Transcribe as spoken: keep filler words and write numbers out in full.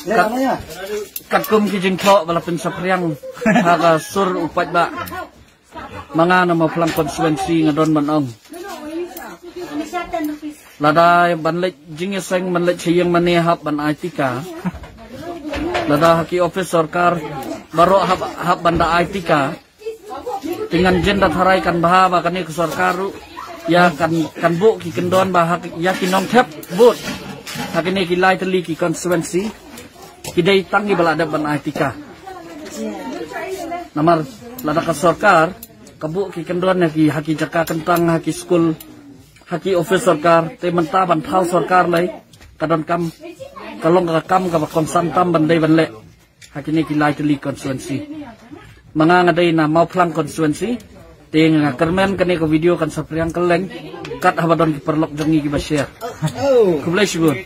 Kat, katkum ki jingthoh ba la pynsaphriang ha ka sur u paidbah, ma nga na Mawphlang constituency nga don ban ong, lada ban leit jingïaseng, ban leit sha ïing mane hap ban ai tika, lada ha ki office sorkar baroh hap, hap ban da ai tika, te ngan jin da tharai kan bha ba kane ka sorkar ruh ïa kan, kan buh ki kyndon ba ha, ïa ki nongthep vote ha kine ki lai tylli ki constituency ki dei tang kiba la dep ban ai tika. Namar lada ka sorkar ka buh ki kyndon ha ki, ha ki jaka kyntang, ha ki skul, ha ki office sorkar, te mynta ban thaw sorkar lei ka donkam, ka long ka kam kaba kongsan tam ban dei ban leh ha kine ki lai tylli constituency. Ma nga nga dei na Mawphlang constituency, te nga kyrmen kane ka video kan saphriang kylleng kat haba don ki paralok jong ngi kiba share. Khublei shibun.